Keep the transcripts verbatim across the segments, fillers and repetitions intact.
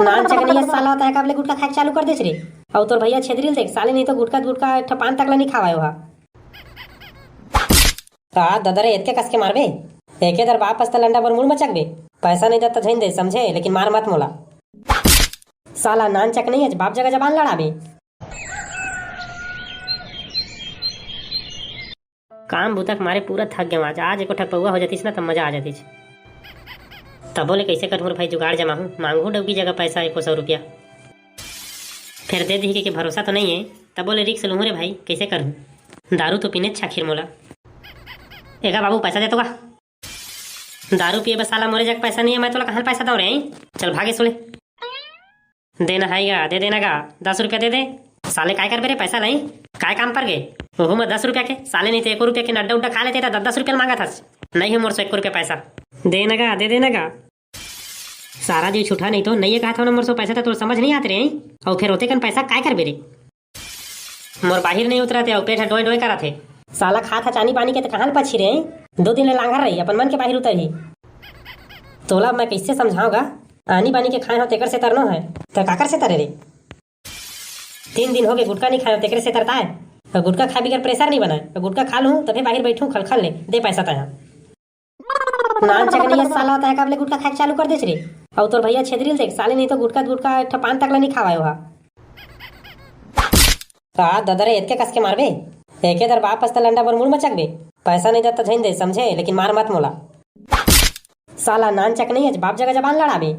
नानचक नइ हे साला, तैं कब ले गुटखा खाए के चालू कर देस रे? अउ तोर भैया छेदरी ल देख साले, नहीं तो गुटखा गुटखा एक ठो पान तक ला नइ खावय ओहा। का ददा रे, एतके कस के मारबे? एके दर बाप अस त लंडा बर मुड़ मचकबे। पैसा नइ दत त झन दे, समझे, लेकिन मार मत मोला। साला नानचक नइ हे, बाप जगह जबान लड़ाबे। काम बुता के मारे पूरा थक गेंव आज। आज एको ठक पउवा हो जातिस ना, तब मजा आ जातिस। तभो ले कइसे करहूं रे भाई, जुगाड़ जमाहूं, मांगहूं डौकी जगह पैसा एको सौ रुपया। फेर दे दिही के भरोसा तो नइ हे, तभो ले रिस्क लूहूं रे भाई, कइसे करहूं? दारू तो पीनेच छाखिर मोला। ए गा बाबू, पैसा दे तो गा। दारू पिए बर साला मोरे जग पैसा नइ हे, मैं तोला कहां ले पैसा दंव रे? चल भागे सुले। दे ना हाई गा, दे दे ना गा, दस रुपया दे दे। साले काय करबे रे पैसा ल? काय काम पर गे? ओहू म दस रुपया के, साले नहीं तो एको रुपया के नड्डा उड्डा खा लेते त दस दस रुपया ल मांगत हस। नइ हे मोर सो एको रुपया पैसा। दे ना गा, दे दे ना गा। सारा जी छुटा नहीं तो, नइ हे कहा थंव ना मोर सो पैसा, त तोर समझ नइ आत रे। अउ फेर ओतेकन पैसा काय करबे रे? मोर बाहिर नइ उतरत हे, अउ पेट ह डोय डोय करत हे। साला खात हस आनी बानी के त कहां ले पचही रे? दू दिन ले लांघर रही, अपन मन के बाहिर उतरही। तोला मैं कइसे समझांव गा? आनी बानी के खाए हंव तेकर सेतर नो हे, त काकर सेतर रे? तीन दिन होगे गुटखा नइ खाए हंव तेकरे सेतर ताय। अउ गुटखा खाए बिगर प्रेशर नइ बनय, अउ गुटखा खा लूहूं तभे बाहिर बइठहूं खलखल ले। दे पैसा तैं हा। नानचक नइ हे साला, तैं कब ले गुटखा खाए के चालू कर देस रे? अउ तोर भैया छेदरी ल देख साले, नहीं तो गुटखा गुटखा एक ठो पान तक ला नइ खावय ओहा। का ददा रे, एतके कस के मारबे? एके दर बाप अस त लंडा बर मुड़ मचकबे। पैसा नइ दत त झन दे, समझे, लेकिन मार मत मोला। साला नानचक नइ हे, बाप जगह जबान लड़ाबे।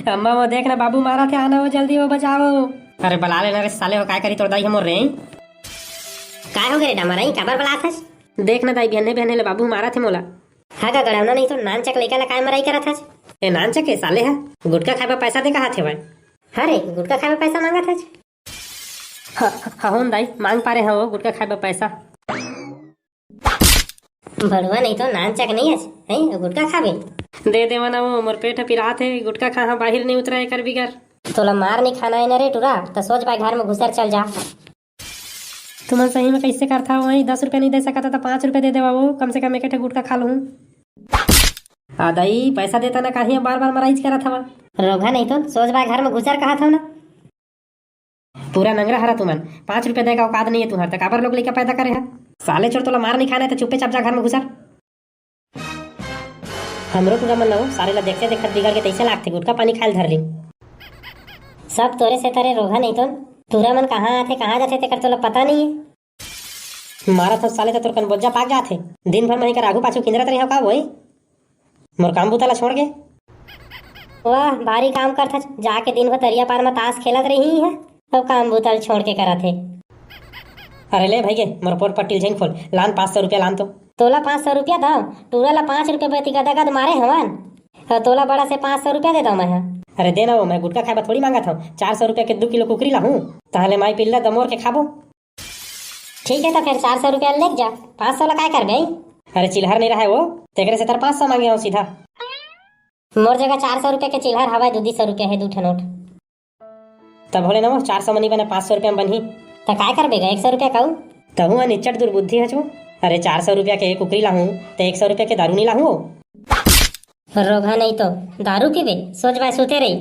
अम्मा, वो देख ना, बाबू मारत हे, आना वो, जल्दी वो बचाओ। अरे बला लेना रे साले हो, काय करी तोर दाई ह मोर रे। काय होगे रे डमराई, काबर बलात हस? देख ना दाई, बिहन्ने बिहन्ने ले बाबू मारत हे मोला। हा गा गड़ौना, नहीं तो नानचक लइका ला काय मराई करत हस? ए नानचक के साले ह गुटखा खाए बर पैसा दे कहत हे भाई। अरे गुटखा खाए बर पैसा मांगत हस? ह-, हहुन दाई, मांग पारे हंव वो गुटखा खाए बर पैसा। बड़ुआ, नहीं तो नानचक नइ हस, हैं? गुटखा खाबे? दे देवा ना वो, मोर पेट ह पिरात हे, गुटखा खा हा बाहिर नइ उतरय एकर बिगर। तोला मार नइ खाना हे ना रे टूरा, त सोच बाय घर में घुसर चल जा। तुमन सही में कइसे करथा वो, हैं? दस रुपया नइ दे सकत त पाँच रुपया दे देवा वो, कम से कम एके ठे गुटखा खा लूहूं। आ दाई, पैसा देता ना, काहे बार बार मराइच करत हवा? रोगहा नहीं तो, सोच बाय घर में घुसर कहत हंव ना। पूरा नंगरा हरा तुमन, पाँच रुपया दे के औकात नइ हे तुंहर, त काबर लोग लइका पैदा करे हा? साले चोर, तोला मार नइ खाना हे त चुप्पे चाप जा घर में घुसर। हमरो टूरा मन ना वो सारे ला देखते देखत बिगड़ के तइसे लागथे, गुटखा पानी खाए ल धर लिन। सब तोरे सेतर ए रोगहा नहीं तो, टूरा मन कहां आथे कहां जाथे तेकर तोला पता नइ हे। मारत हस साले त तोर कन बोज्जा पाक जाथे, दिन भर में एकर आगू पाछू किंदरत रहे हंव का वो? मोर काम बुता ला छोड़ के। वाह, भारी काम करथस, जाके दिन भर तरिया पार म ताश खेलत रही है, अउ काम बुता ला छोड़ के करत हे। अरे ले भइगे, मोर पोर पट्टी ल झन खोल, लान पाँच सौ रुपया लान तो। तोला पाँच सौ रुपया दव, टूरा ला पाँच रुपया प्रति गदगद मारे हवन, अउ तोला बड़ा से पाँच सौ रुपया दे दव मैं ह। अरे दे ना वो, मैं गुटखा खाए बर थोड़ी मांगत हंव, चार सौ रुपया के दू किलो कुकरी लाहूं, तहां ले माई पिल्ला दमोर के खाबो। ठीक है, त फेर चार सौ रुपया लेके जा, पाँच सौ ला काय करबे? अरे चिल्हर नइ रहय वो, तेकरे सेतर पाँच सौ मांगे हंव सीधा। मोर जगह चार सौ रुपया के चिल्हर हवय, दू दू सौ रुपया हे, दू ठन नोट। तभो ले ना वो, चार सौ म नइ बने, पाँच सौ रुपया म बनही। त काय करबे गा, एक सौ रुपया कहूं? तहूं ह निच्चट दुर्बुद्धि हच वो। अरे चार सौ रुपया के कुकरी लाहूं, त एक सौ रुपया के दारू नइ लाहूं वो। रोगहा नहीं तो, दारू पीबे, सोच बाय सुते रही।